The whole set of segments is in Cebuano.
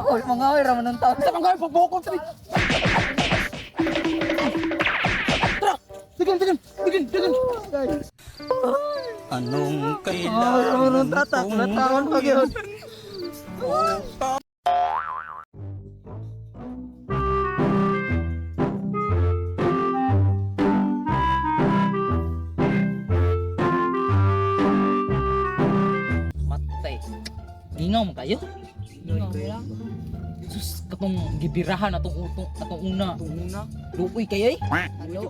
Oy, mga oy, raman ng tao. Sa mga pabokong sa. Tara! Dagan, dagan, dagan, dagan. Anong Mga oy, raman ng kailangan tatak. kong Natawan pa gyud. Matay. Ingaw man kayo. Sus, katong gibirahan atong utong atong una. Una? Luoy kayo eh.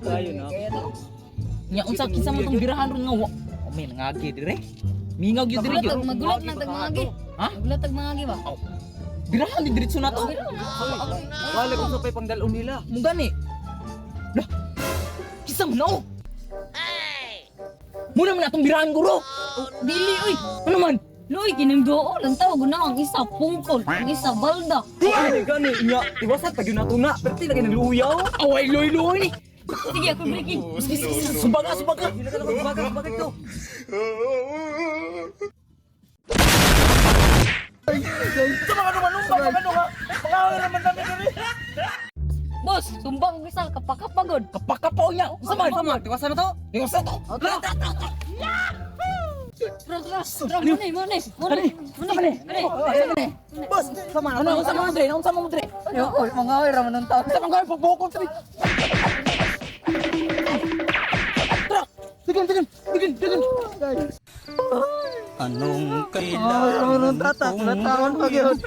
Kayo na. Nya unsa kinsa man tong birahan ron nga wa. Oh, may nangagi dire. Mingaw gyud dire gyud. Magulat na tag mga gi. Ha? Magulat tag mga gi ba? Birahan di diretso na to. Wala kung sa pa'y pangdalon nila. Mung gani. Lah. Kinsa man na oh? Muna man atong birahan guro. Dili oy. Ano man? Luoy kinimduo lang tawag na ang isa pungkol, ang isa balda. Ay, gani nya. Iwasan pag yun na tuna. Pero tila kayo nagluyaw. Away loy loy ni. Sige ako breaking. Sige, sige, sige. Sumbaga, sumbaga. Yun na ka lang, bakit, bakit to? Sa mga numanumba, mga ano nga. Mga raman namin dire. Boss, sumbang og isa kapakapagod. Kapakapaw niya. Unsa man? Sama, tiwasan na to. Unsa to? Tara, tara, tara. Tara, tara, tara, mo na, mo na, mo na. Unsa man eh? Unsa man eh? Boss, sama na. Ano, unsa man mo dire? Unsa man mo dire? Oy, mga oy, raman ng tao. Sa mga pabokong sa. Tara! Dagan, dagan, dagan, dagan. Anong Mga oy, raman ng kailangan tatak. kong Natawan pa gyud.